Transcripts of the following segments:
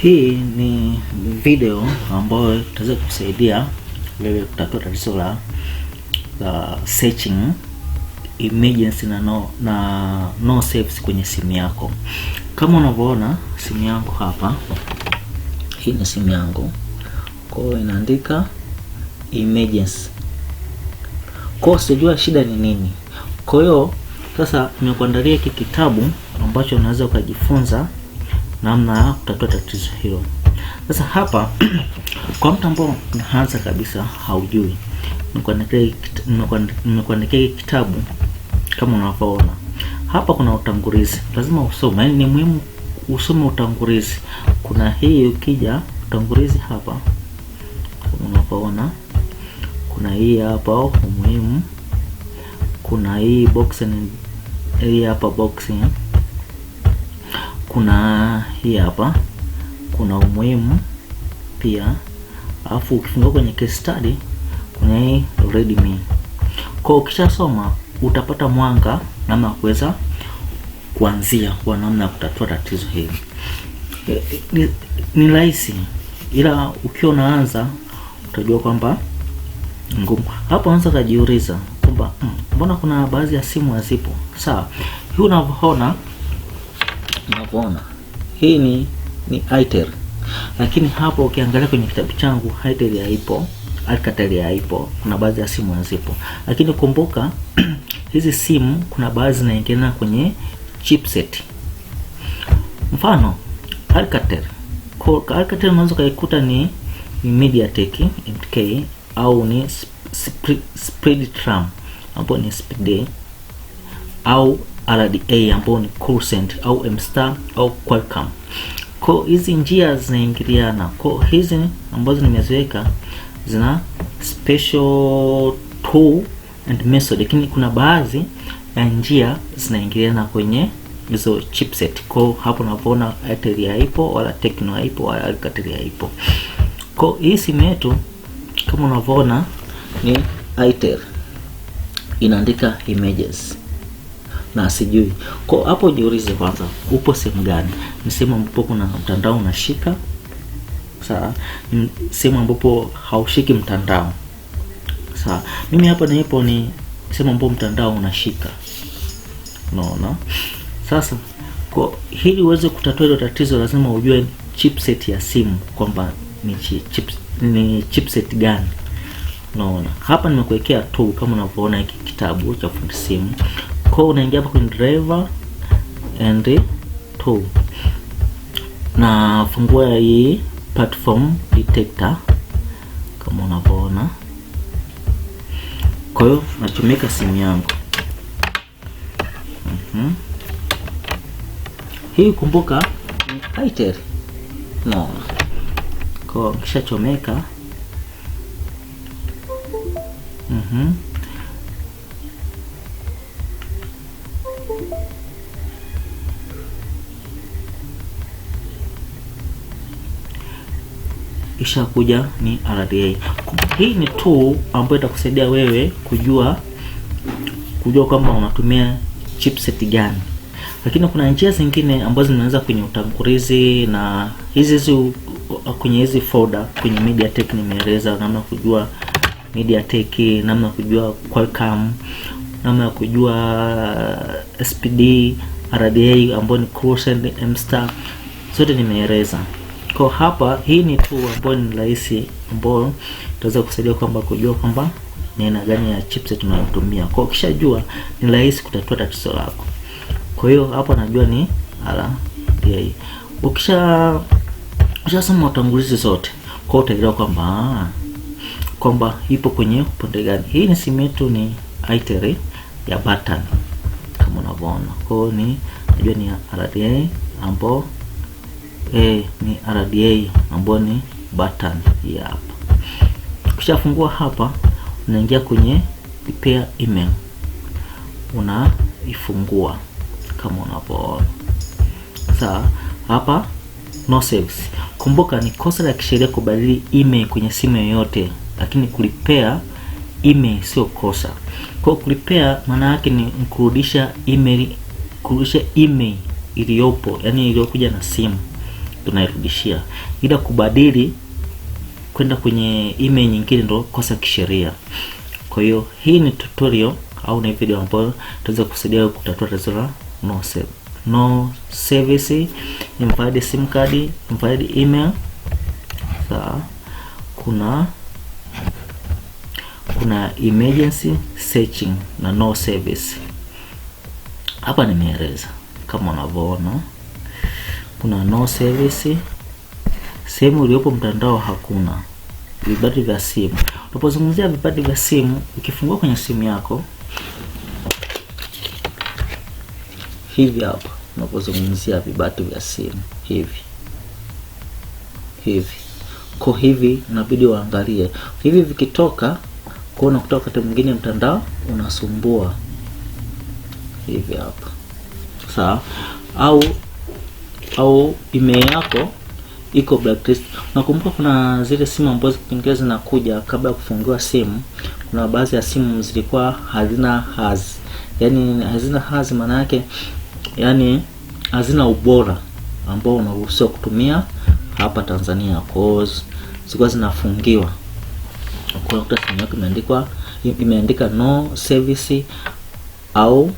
Hii ni video ambayo itaweza kusaidia wewe kutatua tatizo la searching emergency na no service kwenye simu yako. Kama unavyoona simu yangu hapa, hii ni simu yangu, kwa hiyo inaandika emergency. Kwa hiyo sijua shida ni nini. Kwa hiyo sasa nimekuandalia hiki kitabu ambacho unaweza ukajifunza namna ya kutatua tatizo hilo. Sasa hapa kwa mtu ambao unaanza kabisa haujui, nimekuandikia hiki kitabu kama unavyoona hapa. Kuna utangulizi, lazima usome, yaani ni muhimu usome utangulizi. Kuna hii, ukija utangulizi hapa kama unavyoona, kuna hii hapa umuhimu, kuna hii boxing, hii hapa boxing, kuna hii hapa, kuna umuhimu pia, alafu ukifungua kwenye case study kuna hii readme. Kwa ukishasoma utapata mwanga namna ya kuweza kuanzia kwa namna ya kutatua tatizo hili. Ni rahisi, ila ukiwa unaanza utajua kwamba ngumu. Hapo unaweza kujiuliza kwamba mbona kuna baadhi ya simu hazipo. Sawa, hii unavyoona hii ni Itel, lakini hapo ukiangalia kwenye kitabu changu Itel haipo, Alcatel haipo, kuna baadhi ya simu hazipo. Lakini kumbuka hizi simu kuna baadhi zinaingiana kwenye chipset. Mfano Alcatel, Alcatel unaweza ukaikuta ni MediaTek MTK au ni Spreadtrum ambao ni SPD au RDA ambao ni Crescent au MStar au Qualcomm. Kwa hizi njia zinaingiliana. Kwa hizi ambazo nimeziweka zina special tool and method, lakini kuna baadhi ya njia zinaingiliana kwenye hizo chipset. Kwa hapo unavyoona Itel haipo wala Tecno haipo wala Alcatel haipo. Kwa hii simu yetu kama unavyoona ni Itel, inaandika images na sijui. Kwa hapo jiulize kwanza, upo sehemu gani? Ni sehemu ambapo kuna mtandao unashika, sawa? Ni sehemu ambapo haushiki mtandao, sawa? Mimi hapa nilipo ni sehemu ambapo mtandao unashika, unaona. Sasa kwa hili uweze kutatua hilo tatizo, lazima ujue chipset ya simu kwamba ni chipset gani. Unaona hapa nimekuwekea tu kama unavyoona hiki kitabu cha fundi simu. Kwa unaingia hapa kwenye driver and tool, na fungua hii platform detector kama unavyoona. Kwa hiyo nachomeka simu yangu. Hii kumbuka ni Itel. No. Kwa kishachomeka Ishakuja ni RDA. Hii ni tool ambayo itakusaidia wewe kujua kwamba unatumia chipset gani, lakini kuna njia zingine ambazo zinaweza kwenye utangulizi na hizi hizi kwenye hizi folder kwenye MediaTek nimeeleza namna kujua MediaTek, namna kujua Qualcomm, namna ya kujua SPD, RDA ambayo ni Crescent, MStar, zote nimeeleza. Kwa hapa hii ni tool ambayo ni rahisi ambayo itaweza kusaidia kwamba kujua kwamba ni aina gani ya chipset tunayotumia. Kwa ukishajua ni rahisi kutatua tatizo lako. Kwa hiyo hapa najua ni RDA. Ukishasoma utangulizi zote, kwa utaelewa kwamba ipo kwenye upande gani. Hii ni simu yetu ni Itel ya button kama unavyoona. Kwa hiyo ni najua ni RDA ambao ni RDA ambao ni button hii hapa. Ukishafungua hapa unaingia kwenye repair email, unaifungua kama unavyoona. Sawa, hapa no service. Kumbuka ni kosa la kisheria kubadili email kwenye simu yoyote, lakini kulipea email sio kosa. Kwa kulipea maana yake ni kurudisha email, kurudisha email iliyopo, yani iliyokuja na simu. tunairudishia, ila kubadili kwenda kwenye email nyingine ndo kosa kisheria. Kwa hiyo hii ni tutorial au ni video ambayo tutaweza kusaidia kutatua tatizo la no service, invalid sim card, invalid email. Sawa, kuna emergency searching na no service. Hapa nimeeleza kama unavyoona, kuna no service, sehemu iliyopo mtandao hakuna vibati vya simu. Unapozungumzia vibati vya simu, ukifungua kwenye simu yako hivi hapa, unapozungumzia vibati vya simu hivi hivi, kwa hivi inabidi uangalie hivi vikitoka, kwa unakuta wakati mwingine mtandao unasumbua hivi hapa, sawa. Au email yako iko blacklist. Nakumbuka kuna zile simu ambazo kipindi zinakuja kabla ya kufungiwa simu, kuna baadhi ya simu zilikuwa hazina hazi, yaani hazina hazi, maana yake yani hazina ubora ambao unaruhusiwa kutumia hapa Tanzania, cause zilikuwa zinafungiwa. Kwa hiyo simu yako imeandika no service au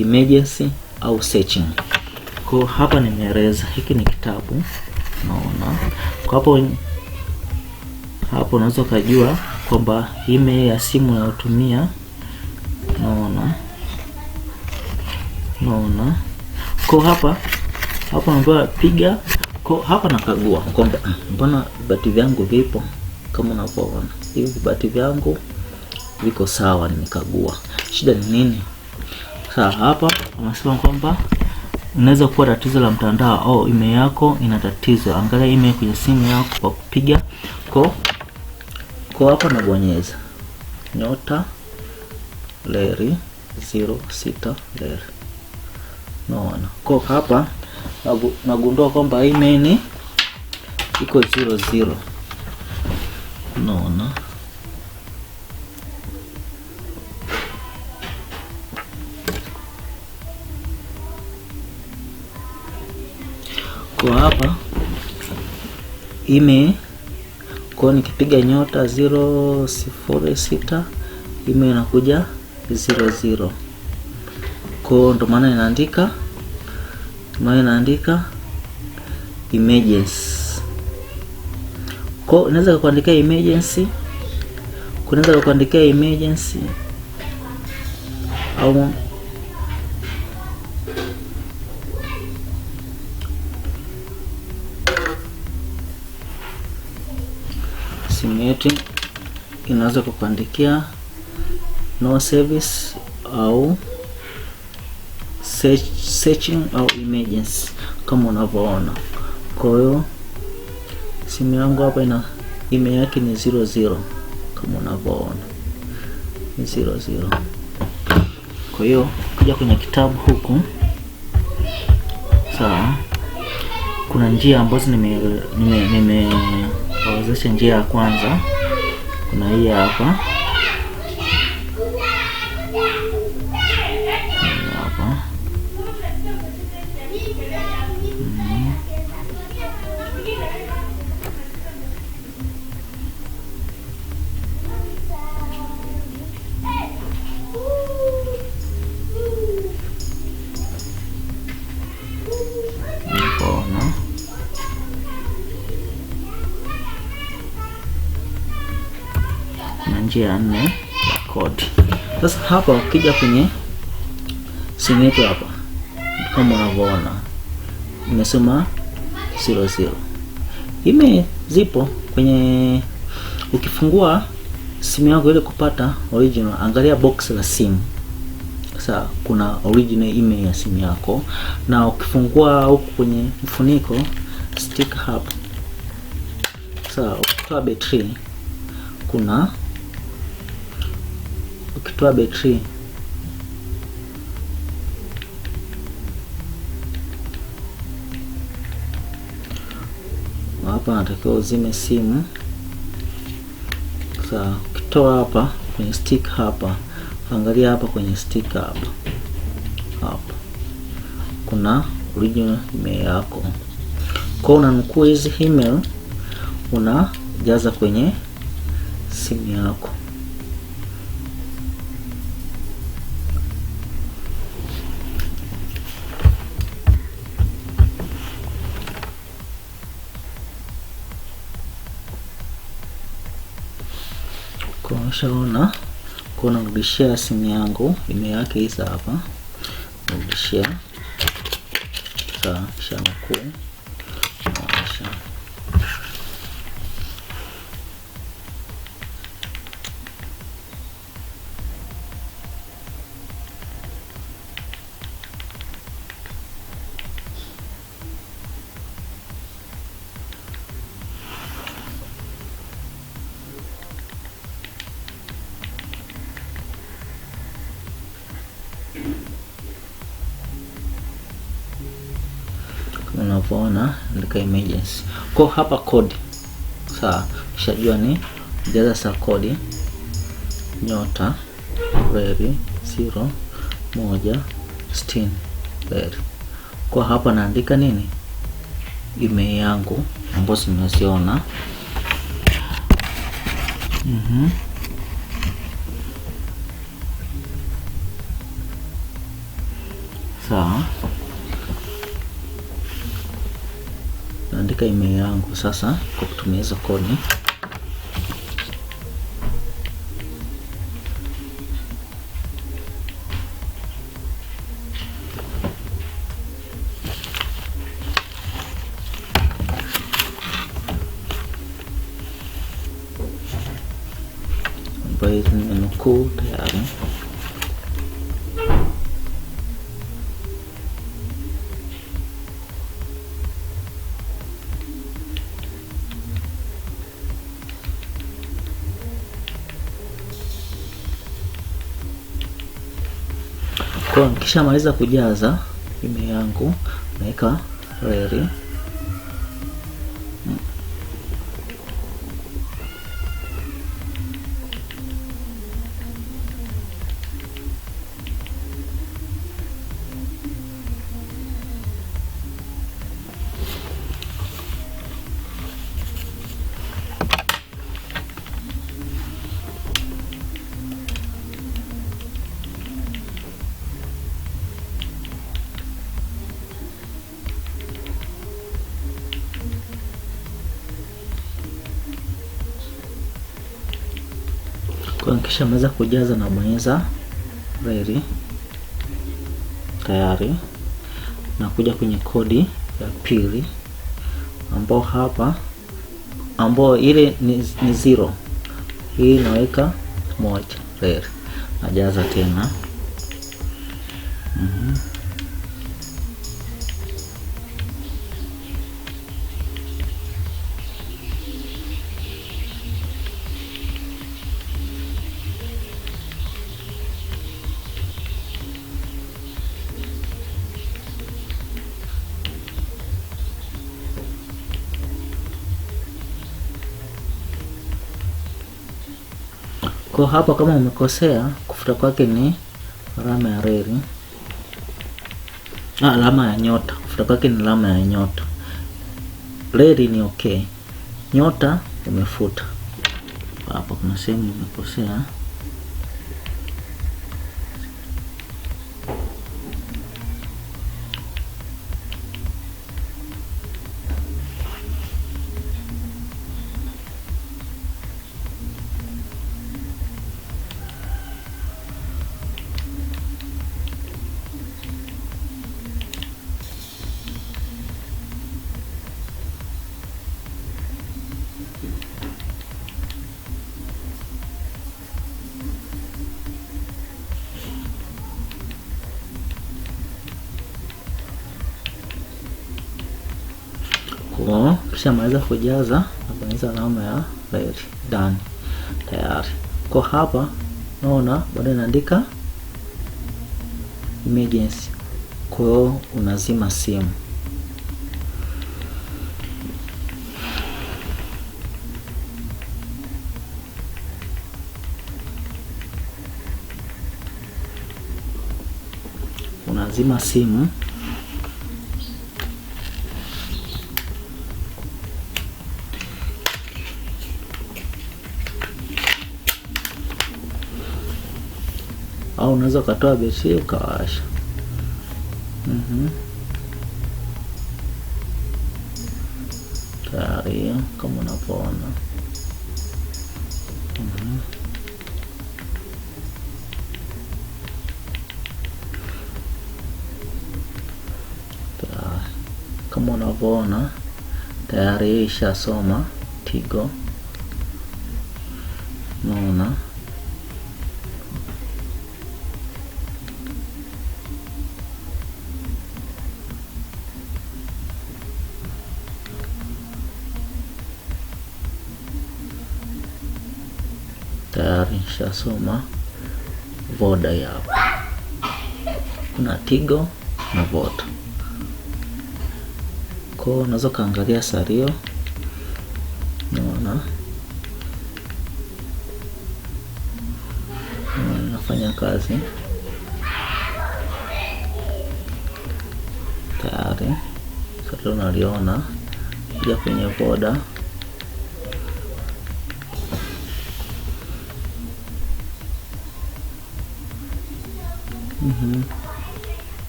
emergency au searching. Kwa hapa nimeeleza, hiki ni kitabu naona kwa hapo unaweza ukajua kwamba email ya simu unayotumia, naona kwa hapa unaambiwa piga kwa hapa, nakagua kwamba mbona vibati vyangu vipo kama unavyoona hivi, vibati vyangu viko sawa, nimekagua. Shida ni nini? Sasa hapa wanasema kwamba unaweza kuwa tatizo la mtandao au email yako ina tatizo. Angalia email kwenye simu yako kwa kupiga kwa hapa nabonyeza nyota leri 06 leri. Naona kwa hapa nagundua kwamba email ni iko 00. Naona kwa hapa email kwa nikipiga nyota 006 email inakuja 00. Kwa ndo maana inaandika emergency. Kwa inaweza kuandikia emergency, kunaweza kuandikia emergency au simu yetu inaweza kukuandikia no service au searching au emergency kama unavyoona. Kwa hiyo simu yangu hapa ina email yake ni 00 kama unavyoona ni 00. Kwa hiyo kuja kwenye kitabu huku, sawa, kuna njia ambazo nimewezesha. Njia ya kwanza kuna hii hapa hapa. Kuna njia ya nne ya kodi. Sasa hapa ukija kwenye simu yetu hapa kama unavyoona imesema 00. Email zipo kwenye, ukifungua simu yako ile kupata original, angalia box la simu. Sasa kuna original email ya simu yako, na ukifungua huku kwenye mfuniko stick hapa. Sasa ukitoa betri kuna, ukitoa betri hapa natakiwa uzime simu. Sasa ukitoa hapa kwenye stick hapa, angalia hapa kwenye stick hapa, hapa kuna original email yako. Kwa unanukuu hizi email unajaza kwenye simu yako. Kwa ushaona, kwa narudishia simu yangu email yake hizi hapa, narudishia sawa, kisha nukuu naonyesha. Unavyoona andika emergency. Kwa hapa kodi sawa, ushajua ni jaza sa kodi nyota reli 0 1 60 reli. Kwa hapa naandika nini? Email yangu ambayo nimeziona. Sawa, naandika email yangu sasa kwa kutumia hizo kodi. Ambayo nimenukuu tayari. Kwa nikishamaliza kujaza email yangu naweka reli. Kwa nikishamaliza kujaza na bonyeza reli tayari, na kuja kwenye kodi ya pili ambao hapa ambao ile ni 0, hii naweka 1 reli, najaza tena. Kwa hapa kama umekosea, kufuta kwake ni alama ya reli, alama ya nyota. Kufuta kwake ni alama ya nyota. Reli ni okay, nyota umefuta. Hapa kuna sehemu nimekosea. Kwa kisha maliza kujaza, nabonyeza alama ya reli, done, tayari. Kwa hapa naona bado inaandika emergency, kwa hiyo unazima simu. Unazima simu. Au unaweza ukatoa betri ukawasha. Tayari hiyo kama unavyoona. Kama unavyoona tayari ishasoma Tigo. Naona tayari ishasoma Voda hapo. Kuna Tigo na Voda. Kwa unaweza kaangalia salio. Naona nafanya kazi tayari. Salio naliona kuja kwenye Voda.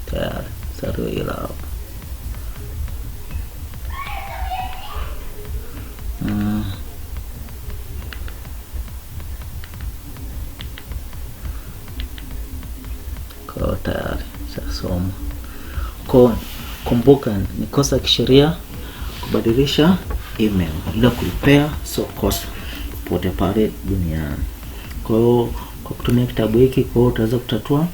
Tayari salio ila hapo. Kwa tayari shasoma. Kwa kumbuka ni kosa kisheria kubadilisha email, ila kulipea sio kosa popote pale duniani. Kwa hiyo kwa kutumia kitabu hiki, kwa hiyo utaweza kutatua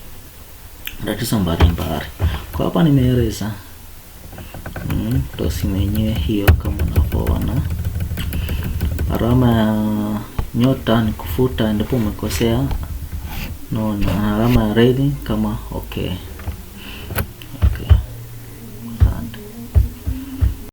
tatizo mbalimbali. Kwa hapa nimeeleza ndio simu yenyewe hiyo kama unavyoona. Alama ya nyota ni kufuta ndipo umekosea. Naona alama ya reli kama okay.